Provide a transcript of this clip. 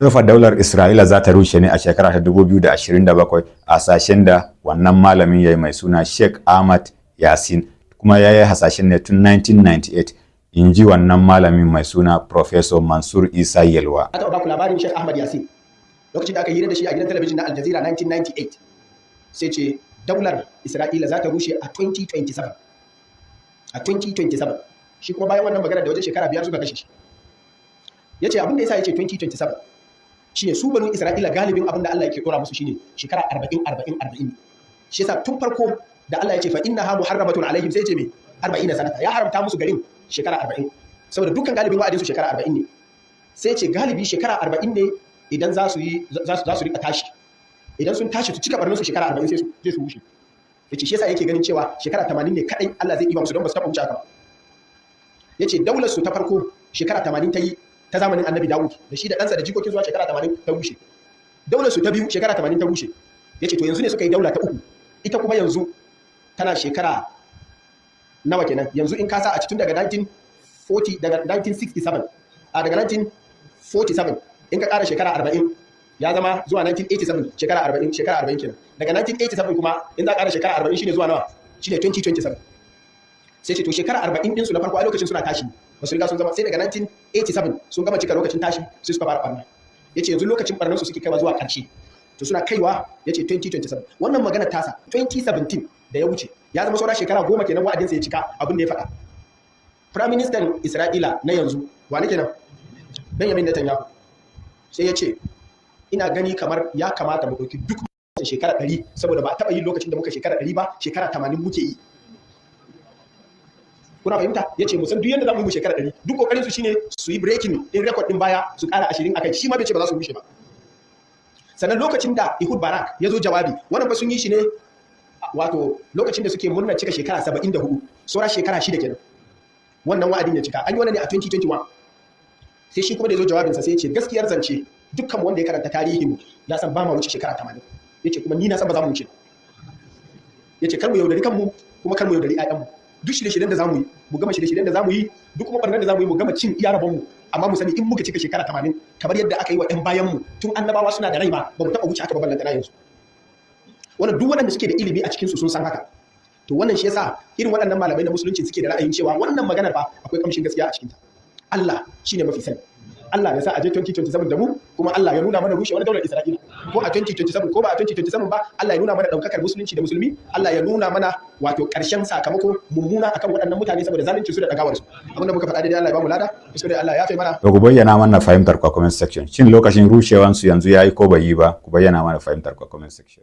Rufa daular Isra'ila za ta rushe ne a shekara ta 2027, a hasashen da wannan malamin ya yi mai suna Sheikh Ahmad Yasin, kuma ya yi hasashen ne tun 1998, in ji wannan malamin mai suna Professor Mansur Isa Yelwa. Na taɓa baku labarin Sheikh Ahmad Yasin, lokacin da aka hira da shi a gidan talabijin na Al Jazeera 1998, sai ce daular Isra'ila za ta rushe a 2027. A 2027. Shi kuma bayan wannan magana da wajen shekara 5 suka kashe shi. Ya ce abin da yasa ya ce 2027 shine su banu Isra'ila galibin abin da Allah yake dora musu shine shekara 40, 40, 40. Shi yasa tun farko da Allah ya ce فإنها محرمة عليهم, sai ya ce me? 40 سنة. Ya haramta musu garin shekara 40, saboda dukkan galibin wa'adin su shekara 40 ne. Sai ce galibi shekara 40 ne idan za su yi za su rika tashi. Idan sun tashi su cika barnin su shekara 40, sai su rushe. Yace shi yasa yake ganin cewa shekara 80 ne kadai Allah zai ɗiba musu, don ba su taɓa wuce haka ba. Yace daular su ta farko shekara 80 ta yi, ta zamanin Annabi Dawud da shi da ɗansa da jikokin, zuwa shekara 80 ta rushe. Daular su ta biyu shekara 80 ta rushe. Yace to yanzu ne suka yi daula ta uku, ita kuma yanzu tana shekara nawa kenan? Yanzu in ka sa a cikin daga 1940, daga 1967, a daga 1947 in ka ƙara shekara 40, ya zama zuwa 1987, shekara 40, shekara 40 kenan. Daga 1987 kuma in za a ƙara shekara 40, shine zuwa nawa? Shine 2027. Sai ce to shekara 40 ɗinsu na farko a lokacin suna tashi, ba su riga sun zama, sai daga 1987 sun gama cika lokacin tashi sai suka fara barna. Yace yanzu lokacin barnan su suke kaiwa zuwa ƙarshe, to suna kaiwa, yace 2027. Wannan magana tasa 2017 da ya wuce, ya zama saura shekara 10 kenan wa'adinsa ya cika abin da ya faɗa. Prime Minister Isra'ila na yanzu, wane kenan? Benjamin Netanyahu. Sai ya ce ina gani kamar ya kamata mu ɗauki duk shekara 100, saboda ba a taɓa yin lokacin da muka shekara 100 ba, shekara 80 muke yi. Kuna fahimta? Ya ce mu san duk yadda za mu yi mu shekara 100. Duk kokarin su shine su yi breaking din record din baya, su ƙara 20 akai. Shi ma bai ce ba za su rushe ba. Sannan lokacin da Ehud Barak ya zo jawabi, wannan fa sun yi shi ne wato lokacin da suke murnar cika shekara 74, saura shekara 6 kenan wannan wa'adin ya cika. An yi wannan ne a 2021. Sai shi kuma da ya zo jawabinsa, sai ya ce gaskiyar zance, dukkan wanda ya karanta tarihin ya san ba ma wuce shekara 80. Ya ce kuma ni na san ba za mu wuce. Ya ce kar mu yaudari kanmu, kuma kar mu yaudari 'ya'yanmu. Duk shirye-shiryen da za mu yi, mu gama shirye-shiryen da za mu yi, duk kuma barnar da za mu yi, mu gama cin iya rabonmu. Amma mu sani, in muka cika shekara 80 kamar yadda aka yi wa 'yan bayanmu tun annabawa suna da rai ma, ba mu taɓa wuce haka ba, ballantana yanzu. Wannan duk waɗanda suke da ilimi a cikinsu sun san haka. To wannan shi yasa irin waɗannan malamai na musulunci suke da ra'ayin cewa wannan maganar fa akwai kamshin gaskiya a cikinta. Allah shine mafi sani. Allah ya sa a je 2027 da mu, kuma Allah ya nuna mana rushewar daular Isra'ila, ko a 2027 ko ba a 2027 ba. Allah ya nuna mana daukakar musulunci da musulmi. Allah ya nuna mana wato karshen sakamako mummuna akan waɗannan mutane saboda zalunci su da dagawar su. Abinda muka faɗa daidai, Allah ya ba mu lada. Kuskure, Allah ya yafe mana. To ku bayyana mana fahimtar ku a comment section. Shin lokacin rushewan su yanzu yayi ko bai yi ba? Ku bayyana mana fahimtar ku a comment section.